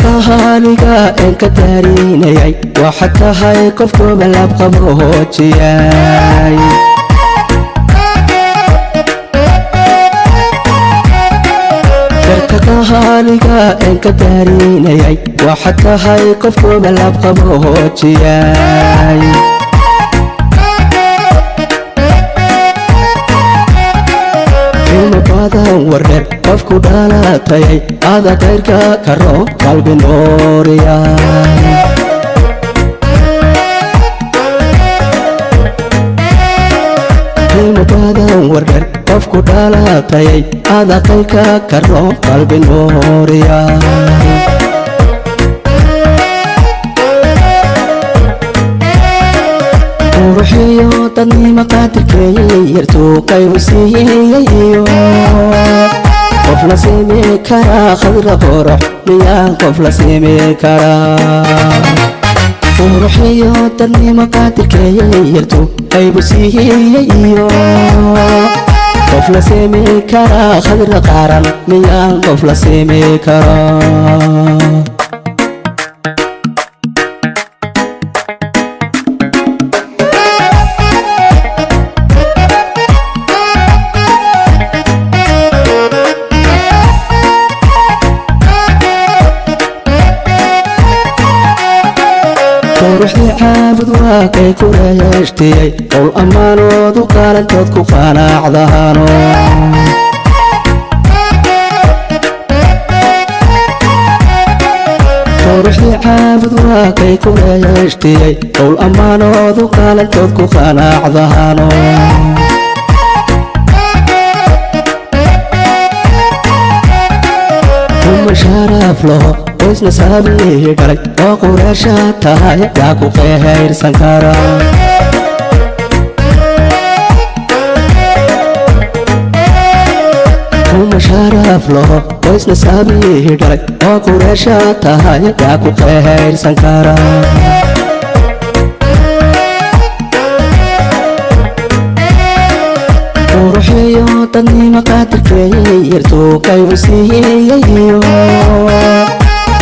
Qaaliga een ka daarinayay waxaad tahay qofkooba laabqaboojiyay. Darka qaaliga een ka daarinayay waxaad tahay qofkooba laabqaboojiyay. Qiimo badan wardheer qofku dhalatayay ada kayrka karo qalbi nooriyay. Qiimo badan wardheer qofku dhalatayay ada kayrka karo qalbi nooriyay. Quruxiyo dadnimo qaadirkeeyay yartuu qaybu siiyey iyo qof la siimi karaa khadra qorox miyaan qof la siimi karaa. Quruxiyo dadnimo qaadirkeeyay yartuu qaybu siiyey iyo qof la siimi karaa khadra qaaran miyaan qof la siimi karaa. Quruxdii caabud waa kay ku reeshtiyey qowl ammaanoodu qaalantood ku qanaacdahano. Quruxdii caabud waa kay ku reeshtiyey qowl ammaanoodu qaalantood ku qanaacdahano. Uma sharaf laho qoysna saabii dhalay oo qureesha tahay yaa ku qehayrsan kara. Uma sharaf laho qoysna saabii dhalay oo qureesha tahay yaa ku qehayrsan kara. Quruxiyo dadnimo qaadirkeeyay yartuu qaybu siiyey iyo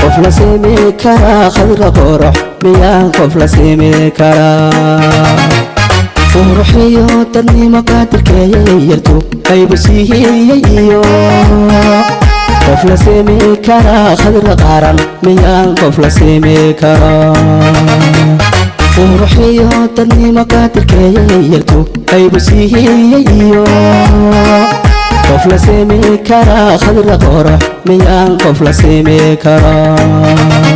qof la siimi karaa khadra qorox miyaan qof la siimi karaa. Quruxiyo dadnimo qaadirkeeyay yartuu qaybu siiyey iyo qof la siimi karaa khadra qaaran miyaan qof la siimi karaa. Quruxiyo dadnimo qaadirkeeyay yartuu qaybu siiyey iyo qof la siimi karaa khadra qorox miyaan qof la siimi karaa.